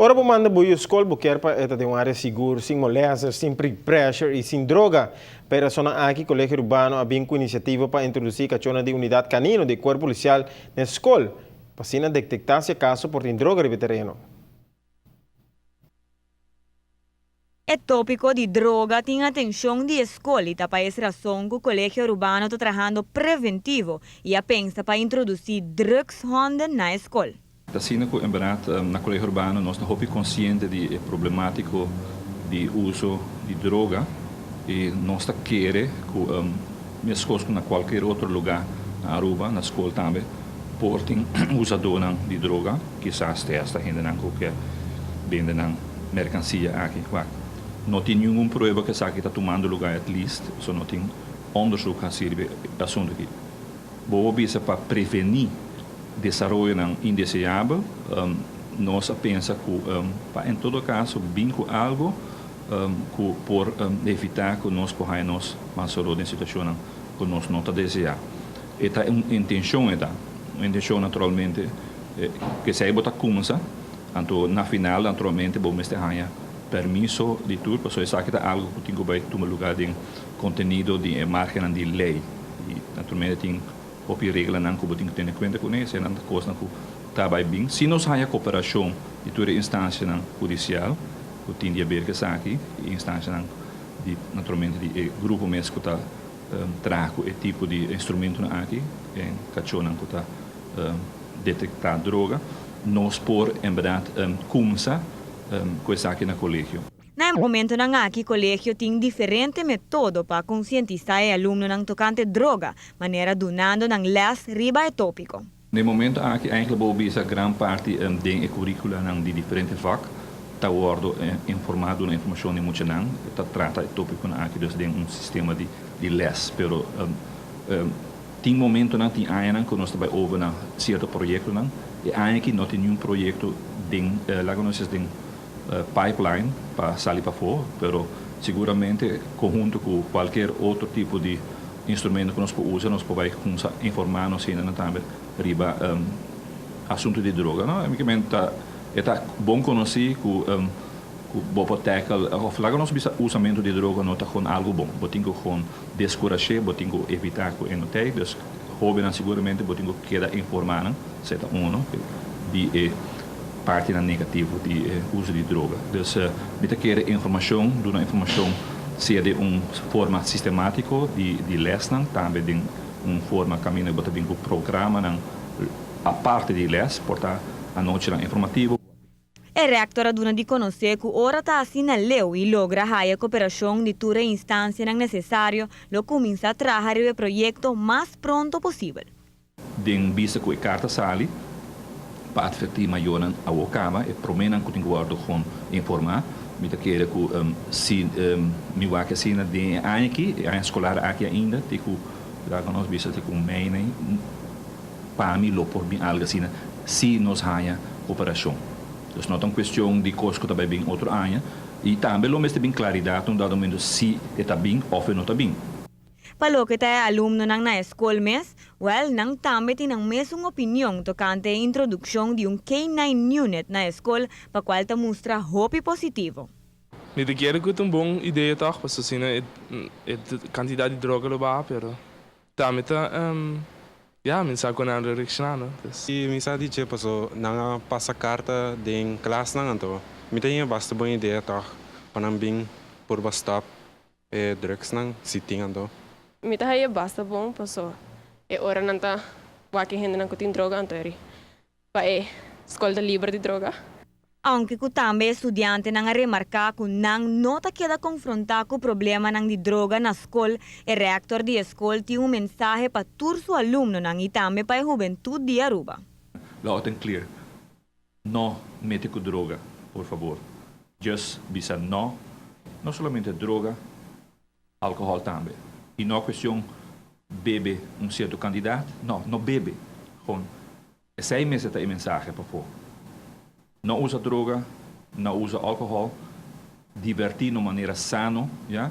Ora bo manda bo yu skol, bo kier pa e ta den un área sigur, sin molester, sin pressure i sin droga. Pa e rasonnan aki, Kolegio Arubano a bin ku inisiativa pa introdusí kachónan di unidat kanino di kuerpo polisial na e skol, pa asina detektá si akaso por tin droga riba e tereno. E tópiko di droga tin atenshon di e skol i ta pa es rason ku Kolegio Arubano ta trahando preventivo i a pensa pa introdusí drugshonden na e skol. Ta asina ku en bèrdat na Kolegio Arubano nos ta hopi konsiente di e problemátiko di uso di droga i nos ta kere ku meskos ku na kualkier otro lugá na Aruba, na skol tambe por tin usadónan di droga, kisas te asta hendenan ku ke bende nan merkansia aki. Wak, no tin ningun prueba ku esaki ta tumando lugá at least, so no tin onderzoek hasi riba e asuntu aki. Bo por bisa pa prevení desaroyonan indeseabel, nos a pensa ku pa en todo kaso bin ku algu ku por evitá ku nos por haña nos mas solo den situashonnan ku nos no ta deseá. E ta un intenshon e ta, un intenshon naturalmente ku esei bo ta kuminsá, anto na final naturalmente bo mester haña permiso di tur pasobra esaki ta algu ku tin ku bai tuma lugá den kontenido di e margennan di lei. I naturalmente tin hopi reglanan ku bo tin ku tene kuenta kuné, eseinan ta kosnan ku ta bai bin. Si nos haña koperashon di tur e instansianan hudisial ku tin di haber ku esaki, i instansianan di naturalmente di e grupo mes ku ta traha ku e tipo di instrumentonan aki, e kachónan ku ta detektá droga, nos por en bèrdat kumsa ku esaki na kolegio. Na e momentonan aki kolegio tin diferente metodo pa konsientisá e alumnonan tokante droga, manera dunando nan lès riba e tópiko. Na e momento aki eigenlijk bo bisa gran parti den e kurikulanan di diferente vak ta wòrdu informá, duna informashon di muchanan, ta trata e tópikonan aki dus den un sistema di lès. Pero tin momentonan, tin añanan ku nos ta bai over na sierto proyektonan. E aña aki no tin niun proyekto den, laga nos bisa den pipeline pa sali pafó, pero siguramente konhunto ku kualkier otro tipo di instrumento ku nos por usa, nos por bai kumsa informá nos hendenan tambe riba asuntu di droga, no. Únikamente ta e ta bon konosí ku ku bo por tackle òf laga nos bisa usamentu di droga no ta kon algu bon, bo tin ku kon deskurash'é, bo tin ku evitá ku e no t'ei, dus hóbennan siguramente bo tin ku keda informá nan. Esei ta uno di e partinan negativo di e uso di droga. Dus mi ta kere informashon, duna informashon sea den un forma sistemátiko di di lèsnan, tambe den un forma kaminda bo ta bin ku programanan aparte di lès, por ta anochinan informativo. E rector a duna di conoce cu ora ta asina leu y logra haya cooperacion di tur e instancianan necesario, lo cuminsa traha riba e proyecto mas pronto posibel. Den bista ku e karta sali pa atvertí mayornan awor kaba, e proménan ku tin ku wòrdu kon informá. Mi ta kere ku si mi wak asina den e aña aki, e aña skolar aki ainda, te ku laga nos bisa te ku mei nei, pa mi lo por bin algu asina si nos haña koperashon. Dus no ta un kuestion di kos ku ta bai bin otro aña i tambe lo mester bin klaridat un dado momento si e ta bin òf e no ta bin. Pa loke ta e alumnonan na e skol mes, wèl, nan tambe tin nan mesun opinion tokante e introdukshon di un K-nine Unit na e skol, pa kual ta mustra hopi positivo. Mi ta kere ku ta un bon idea tòg, pasobra asina e e kantidat di droga lo baha, pero tambe ta ya mi sa ku nan lo reakshoná no. Dus. I mi sa di dje paso nan a pasa karta den klasnan anto mi ta haña basta bon idea tòg pa nan bin purba stòp E drugsnan si tin anto. Mi ta haye basta bon paso e ora nan ta wak e hendenan ku tin droga anto eri pa e skol ta liber di droga. Aunke ku tambe e studiantenan a remarká ku nan no ta keda konfrontá ku problemanan di droga na skol, e rèktor di e skol tin un mensahe pa tur su alumnonan i tambe pa e hubentut di Aruba. Loud and clear, No mete cu droga, por fabor. Just bisa no, no solamente droga, alcohol tambe. Y no cuestion bebe un cierto cantidad, no, no bebe. Gewoon, esey mester ta e mensahe pafó. No usa droga, no usa alcohol, diverti na un manera sano, ya,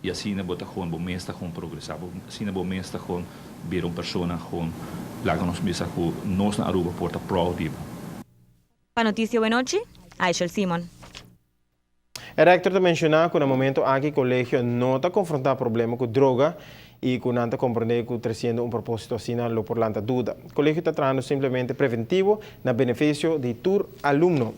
y asina bo ta gewoon, bo mes ta gewoon progresa, bo, asina bo mes ta gewoon bira un persona gewoon, laga nos bisa cu nos na Aruba por ta proud di bo. Pa Noticia Buenochi, Aishel Simon. E rector a menciona cu na momento aki e colegio no ta confronta problema cu droga y cu nan ta comprende cu treciendo un proposito asina lo por lanta duda. E colegio ta trahando simplemente preventivo na beneficio di tur alumno.